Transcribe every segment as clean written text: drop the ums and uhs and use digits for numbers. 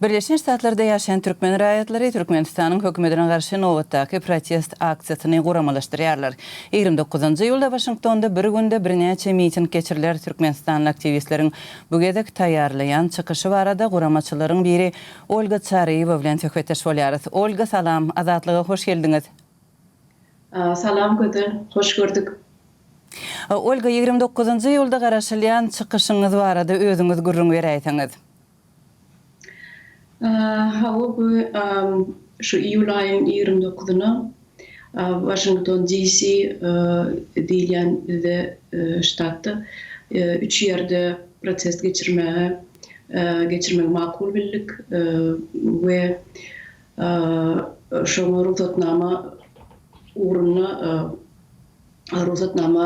Birleşen Ştatlarda ýaşaýan türkmen raýatlary Türkmenistanyň hökümetine garşy nobatdaky protest aksiýasyny guramalaşdyrýarlar. 29 iýulda Waşingtonda bir günde birnäçe miting geçiriler. Türkmenistanly aktiwistleriň bu gezek taýýarlaýan çykyşy barada guramaçylaryň biri Olga Çaryýewa bilen söhbetdeş bolýarys. Olga salam, Azatlyga hoş geldiňiz. Salam Gözel, hoş gördük. Olga, 29 iýulda garaşylýan çykyşyňyz barada özüňiz gürrüň beräýseňiz. Hawa, bu şu iýul aýyň 29-na Waşington DC diýilýän bizde ştatda üç ýerde protest geçirmäge geçirmegi makul bildik we şoňa rugsatnama ugrunda rugsatnama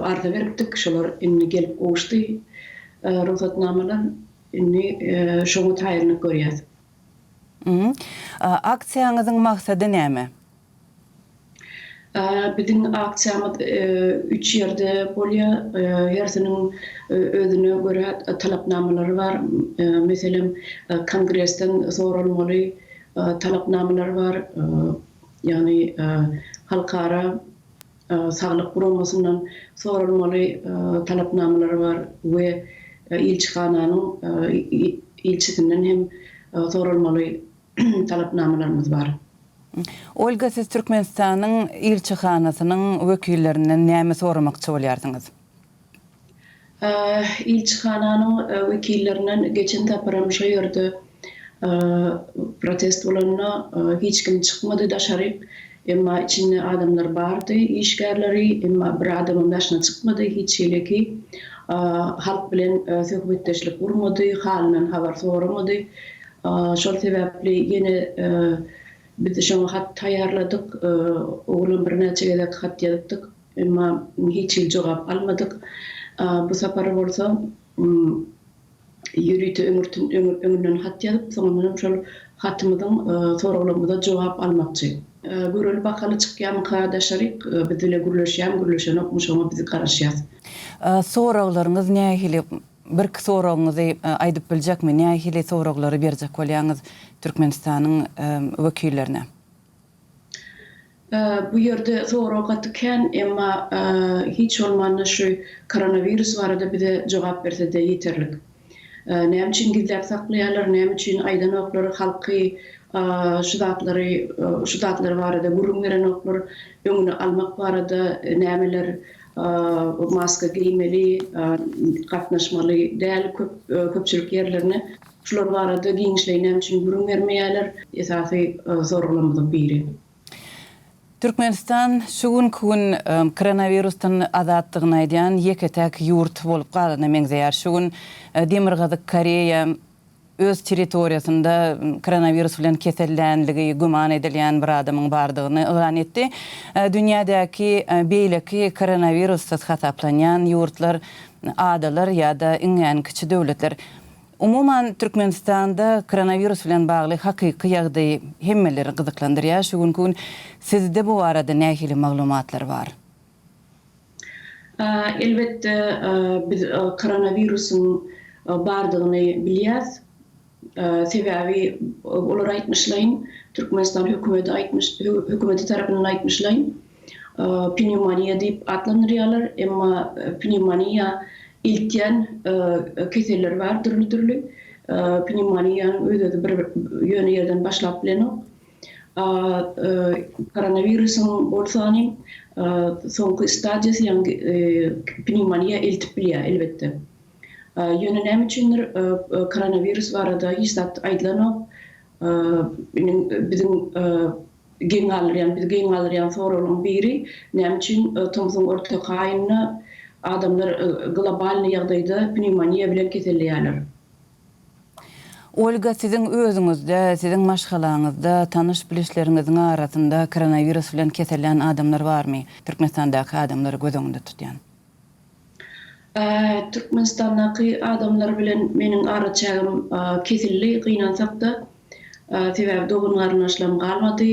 arza beripdik. Şolar indi gelip gowuşdy rugsatnamalar. Indi şoňa taýynlyk görýäs. Aksiýaňyzyň maksady näme? Biziň aksiýamyz üç ýerde bolýar. Hersiniň özüne görä talapnamalary bar. Meselem, Kongresden soralmaly talapnamalar bar. Ýagny halkara Saglyk guramasyndan soralmaly talapnamalar bar we ilçihananyň ilçisinden hem soralmaly talapnamalarymyz bar. Olga, siz Türkmenistanyň ilçihanasynyň wekillerinden näme soramakçy bolýarsyňyz? Ilçihananyň wekillerinden geçen saparam şo ýerde protest bolanda hiç kim çykmady daşaryk. Emma içinde adamlar bardy, işgärleri, emma bir adamam daşyna çykmady, hiç hili halk bilen söhbetdeşlik gurmady, halyndan habar soramady. Şol sebäpli ýene biz şoňa hat taýýarladyk, ogulam birnäçe gezek hat ýazypdyk. Emma hiç hili jogap almadyk. Bu sapar bolsa ýörite öňürtin öňünden hat ýazyp, soňundanam şol hatymyzyň soraglarymyza jogap almakçy. Göreli bakaly çykýamyka daşaryk, biz bile gürleşýämi gürleşenokmy şoňa biz garaşýas. Soraglaryňyz nähili? Birki soragyňyzy aýdyp biljekmi? Nähili soraglary berjek bolýaňyz Türkmenistanyň wekillerine? Bu ýerde sorag gaty kän, emma hiç bolmanda şu koronawirus barada bize jogap bersede ýeterlik. Näme üçin gizläp saklaýarlar, näme üçin aýdanoklar, halky şu zatlary şu zatlar barada gürrüň berenoklar, öňüni almak barada nämeler maska geýmeli, gatnaşmaly däl köp köpçülik ýerlerine. Şular barada giňişleýin näme üçin gürrüň bermeýärler? Esasy soraglarymyzyň biri. Türkmenistan şu günki gün koronawirusdan azatdygyny aýdýan ýeke-täk ýurt bolup galana meňzeýär. Şu gün Demirgazyk Koreýa öz territoriýasynda koronawirus bilen kesellänligi güman edilýän bir adamyň bardygyny yglan etdi. Dünýädäki beýleki koronawirussyz hasaplanýan ýurtlar adalar ýa-da iňňän kiçi döwletler. Umuman, Türkmenistanda koronawirus bilen bagly hakyky ýagdaý hemmeleri gyzyklandyrýar. Şu günki gün sizde bu barada nähili maglumatlar bar? Elbetde, biz koronawirusyň bardygyny bilýäs. Sebäbi olar aýtmyşlaýyn, Türkmenistan hökümeti aýtmyş, hökümeti tarapyndan aýtmyşlaýyn, pnewmoniýa diýip atlandyrýarlar. Emma pnewmoniýa eltýän keseller bar dürli-dürli. Pnewmoniýanyň öz-özi bir ýöne ýerden başlap bilenok. Koronawirusyň bolsa soňky stadiýasy, ýagny pnewmoniýa eltip bilýär elbetde. Ýöne näme üçindir koronawirus barada hiç zat aýdylanok. Biziň geň galdyrýan, bizi geň galdyrýan soraglaryň biri, näme üçin tomsuň ortaky aýynda adamlar globalnyý ýagdaýda pnewmoniýa bilen keselleýärler? Olga, siziň özüňizde, siziň maşgalaňyzda, tanyş-bilişleriňiziň arasynda koronawirus bilen kesellän adamlar barmy? Türkmenistandaky adamlary göz öňünde tutýan. Türkmenistandaky adamlar bilen meniň araçägim kesildi, gynansak-da. Sebäbi dogan-garyndaşlarym galmady.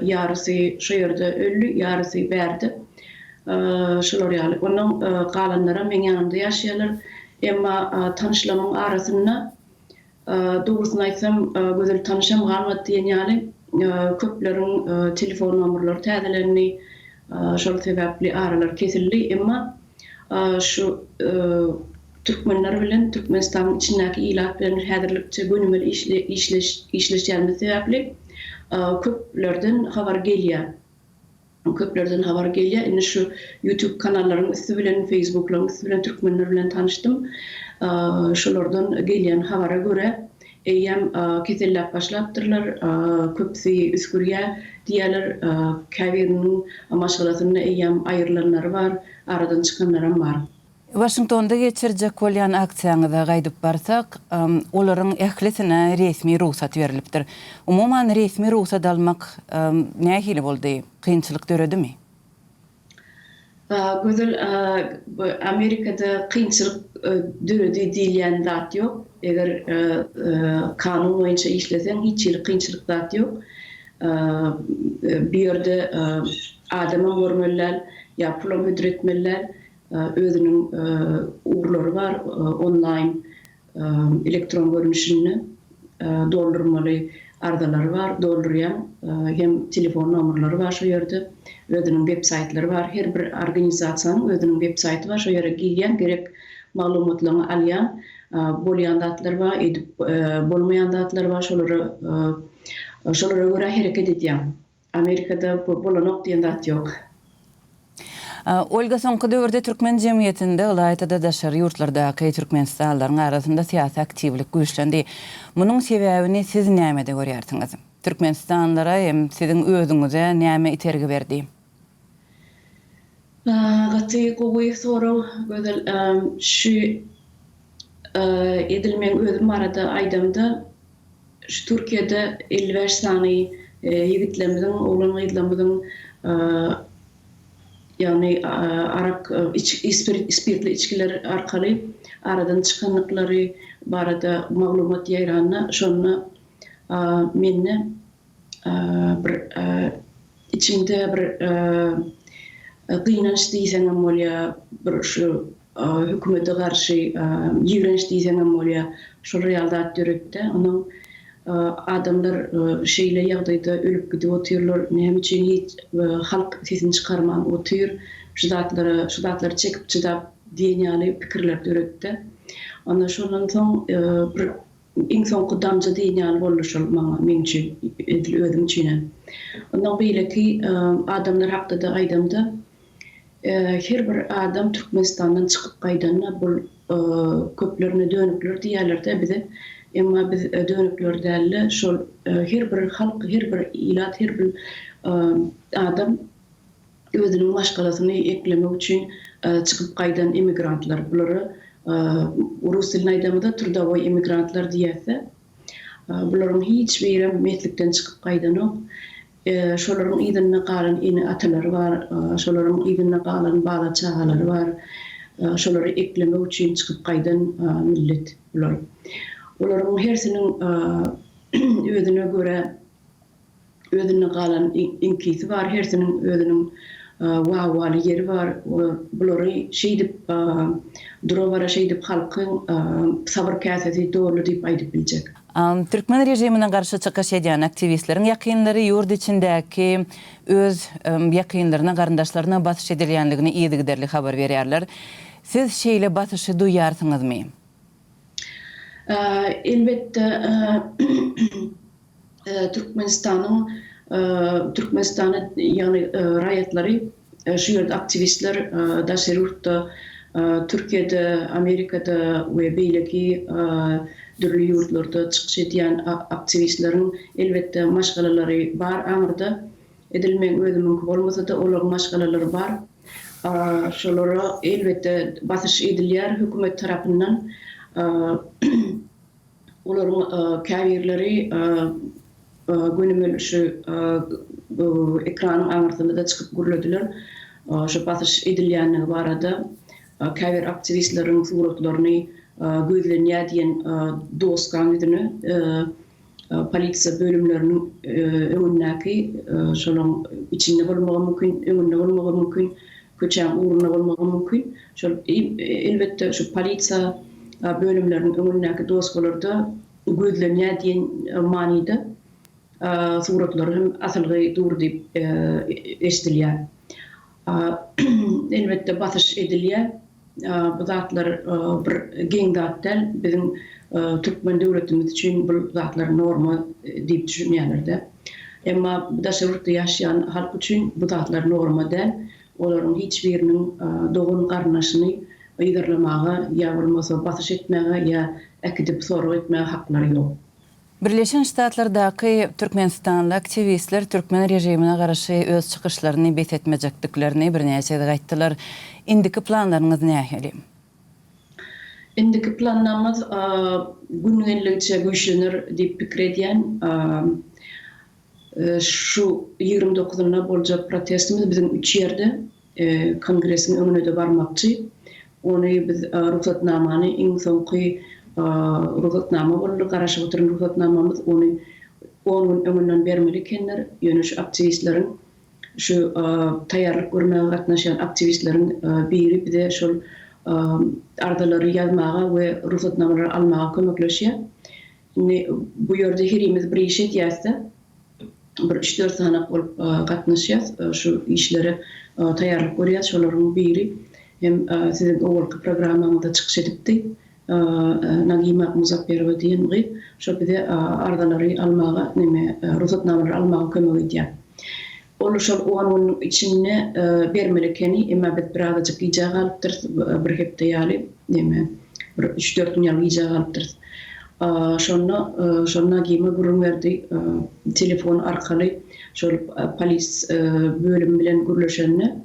Ýarysy şo ýerde öldi, ýarysy bärde. Şolar ýaly. Onnoň galanlaram meň ýanymda ýaşaýarlar. Emma tanyşlarymyň arasynda. Dogrusyny aýtsam, Gözel tanyşam galmady diýen ýaly. Köpleriň telefon nomerleri täzelendi. Şol sebäpli aralar kesildi. Emma şu türkmenler bilen, Türkmenistanyň içindäki ilat bilen häzirlikçe gönümel işleşýänimiz sebäpli köplerden habar gelýär. Köplerden habar gelýär. Indi şu YouTube kanallaryň üsti bilen, Facebooklaryň üsti bilen türkmenler bilen tanyşdym. Şolardan gelýän habara görä, eýýäm keselläp başlapdyrlar. Köpüsi üsgürýär diýýärler. Käbiriniň maşgalasynda eýýäm aýrylanlary bar, aradan çykanlaram bar. Waşingtonda geçirjek bolýan aksiýaňyza gaýdyp barsak, olaryň ählisine resmi rugsat berlipdir. Umuman, resmi rugsat almak nähili boldy? Kynçylyk döredimi? Gözel, Amerikada kynçylyk döredi diýilýän zat ýok. Eger kanun boýunça işleseň, hiç hili kynçylyk zat ýok. Bu ýerde adamam görmeli däl, ýa pulam hödür etmeli däl. Özüniň ugurlary bar, onlaýn elektron görnüşinde doldurmaly arzalary bar, doldurýaň, hem telefon nomerleri bar şo ýerde, özüniň web saýtlary bar, her bir organizasiýanyň özüniň web saýty bar, şo ýere girýäň, gerek maglumatlaryňy alýaň, bolýan zatlar bar, edip bolmaýan zatlar bar, şolara şolara görä hereket edýäň. Amerikada bolanok diýen zat ýok. Olga soňky döwürde türkmen jemgyýetinde, ylaýta-da daşary ýurtlardaky türkmenistanlylaryň arasynda syýasy aktiwlik güýçlendi. Munuň sebäbini siz nämede görýärsiňiz? Türkmenistanlylara hem siziň özüňize näme itergi berdi? Gaty gowy sorag Gözel. Şu edil meň özüm barada aýdamda, Şu Türkiýede 55 sany ýigitlerimiziň, oglan-gyzlarymyzyň ýagny arak spirtli içgiler arkaly aradan çykandyklary barada maglumat ýaýranda, şonda mende bir içimde bir gynanç diýseňem bolýar, bir şu hökümete garşy ýigrenç diýseňem bolýar, şolar ýaly zat döretdi. Onsoň adamlar şeýle ýagdaýda ölüp gidip otyrlar, näme üçin hiç halk sesini çykarman otyr, şu zatlara, şu zatlary çekip çydap diýen ýaly pikirler döretdi. Onda şondan soň bir iň soňky damja diýen ýaly boldy şol maňa, meň üçin, edil özüm üçinem. Ondan beýleki adamlar hakda-da aýdamda, Her bir adam Türkmenistandan çykyp gaýdanda bul köplerine dönükler diýýärlerde bize. Emma biz dönükler dälde şol her bir halk her bir ilat her bir adam özüniň maşgalasyny eklemek üçin çykyp gaýdan emigrantlar. Bulara rus dilinde aýdamyzda trudowoý emigrantlar diýýäsde. Bularyň hiç birem meslikden çykyp gaýdanok. Şolaryň yzynda galan ene-atalary bar, şolaryň yzynda galan bala-çagalary bar. Şolary eklemek üçin çykyp gaýdan millet bular. Olaryň hersiniň özüne görä özünde galan iňkisi bar, hersiniň özüniň wawwaly ýeri bar. Bulary şeýdip dura-bara şeýdip halkyň sabyr käsesi doldy diýip aýdyp biljek. Türkmen režimine garşy çykyş edýän aktiwistleriň ýakynlary ýurt içindäki öz ýakynlaryna, garyndaşlaryna basyş edilýänligini yzygiderli habar berýärler. Siz şeýle basyşy duýýarsyňyzmy? Elbetde, Türkmenistanyň Türkmenistana ýagny raýatlary şu ýerde aktiwistler daşary ýurtda Türkiýede, Amerikada we beýleki dürli ýurtlarda çykyş edýän aktiwistleriň elbetde maşgalalary bar aňyrda. Edil meň özümiňki bolmasa-da olaryň maşgalalary bar. Şolara elbetde basyş edilýär hökümet tarapyndan. Olaryň käbirleri gönümel şu ekranyň aňyrsynda-da çykyp gürlediler. Şu basyş edilýändigi barada käbir aktiwistleriň suratlaryny gözlenýär diýen doskaň ýüzüne polisiýa bölümleriniň öňündäki şolaryň içinde bolmagy mümkin, öňünde bolmagy mümkin, köçäň ugrunda bolmagy mümkin. Şol elbetde şu polisiýa bölümleriniň öňündäki doskalarda. Gözlenýär diýen manyda suratlary hem asylgy dur diýip eşidilýär. Elbetde basyş edilýär. Bu zatlar bir geň zat däl. Biziň türkmen döwletimiz üçin bu zatlar norma diýip düşünýärler-de. Emma daşary ýurtda ýaşaýan halk üçin bu zatlar norma däl. Olaryň hiç biriniň dogan-garyndaşyny yzarlamaga ýa bolmasa basyş etmäge ýa äkidip sorag etmäge haklary ýok. Birleşen Ştatlardaky türkmenistanly aktiwistler türkmen režimine garşy öz çykyşlaryny bes etmejekdiklerini birnäçe gezek aýtdylar. Indiki planlaryňyz nähili? Indiki planlarymyz gün geldigiçe güýçlener diýip pikir edýän. Şu 20 dokuzynda boljak protestimiz biziň üç ýerde, Kongresiň öňüne-de barmakçy. Ony biz rugsatnamany iň soňky rugsatnama boldy, garaşyp oturan rugsatnamamyz, ony on gün öňünden bermeli ekenler. Ýöne şu aktiwistleriň, şu taýýarlyk görmäge gatnaşýan aktiwistleriň biri bize şol arzalary ýazmaga we rugsatnamalary almaga kömekleşýär. Indi bu ýerde herimiz bir iş edýäs-de, bir üç-dört sanak bolup gatnaşýas, şu işlere taýýarlyk görýäs. Şolaryň biri hem siziň owalky programmaňyzda çykyş edipdi, Nagima Muzapberowa diýen gyz. Şo bize arzalary almaga, neme, rugsatnamalary almaga kömek edýär. Ol şol on günüň içinde bermeli ekeni, emma biz birazajyk gijä galypdyrys, bir hepde ýaly, neme, bir üç-dört gün ýaly gijä galypdyrys. Şonda şol Nagima gürrüň berdi, telefon arkaly şol polis bölümi bilen gürleşende,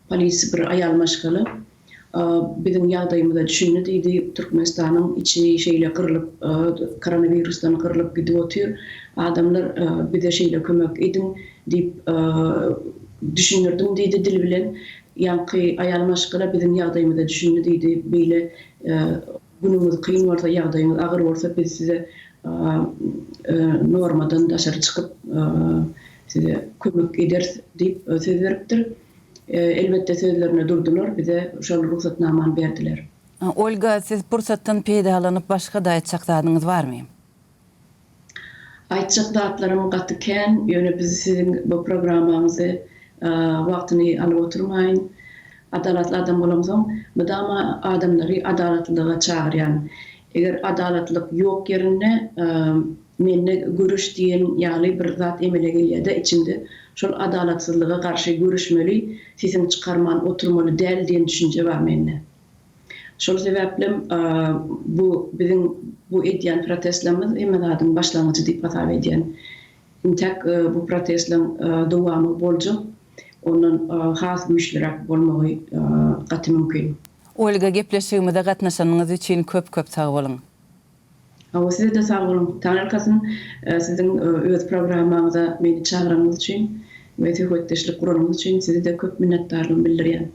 polis bir aýal maşgala, Biziň ýagdaýymyza düşündi diýdi. Türkmenistanyň içi şeýle gyrlyp, koronawirusdan gyrlyp gidip otyr. Adamlar bize şeýle kömek ediň diýip düşündirdim diýdi dil bilen. Ýaňky aýal maşgala biziň ýagdaýymyza düşündi diýdi. Beýle günüňiz kyn bolsa, ýagdaýyňyz agyr bolsa biz size normadan daşary çykyp size kömek ederis diýip söz beripdir. Elbetde sözlerinde durdular, bize şol rugsatnamany berdiler. Olga, siz pursatdan peýdalanyp başga-da aýtjak zadyňyz barmy? Aýtjak zatlarym gaty kän, ýöne biz siziň bu programmaňyzy wagtyny alyp oturmaýyn. Adalatly adam bolamsoň, mydama adamlary adalatlylyga çagyrýan. Eger adalatlylyk ýok ýerinde Mende göreş diýen ýaly bir zat emele gelýär-de içimde, şol adalatsyzlyga garşy göreşmeli, sesiňi çykarman oturmaly däl diýen düşünje bar mende. Şol sebäplem bu biziň bu edýän protestlerimiz hemme zadyň başlangyjy diýip hasap edýän. Intäk bu protestleň dowamy boljak, ondan has güýçliräk bolmagy gaty mümkin. Olga gepleşigimize gatnaşanyňyz üçin köp köp sag boluň. Hawa size-de sag boluň. Taňyrkasyn siziň öz programmaňyza meni çagyranyňyz üçin we söhbetdeşlik guranyňyz üçin size-de köp minnetdarlygymy bildirýän.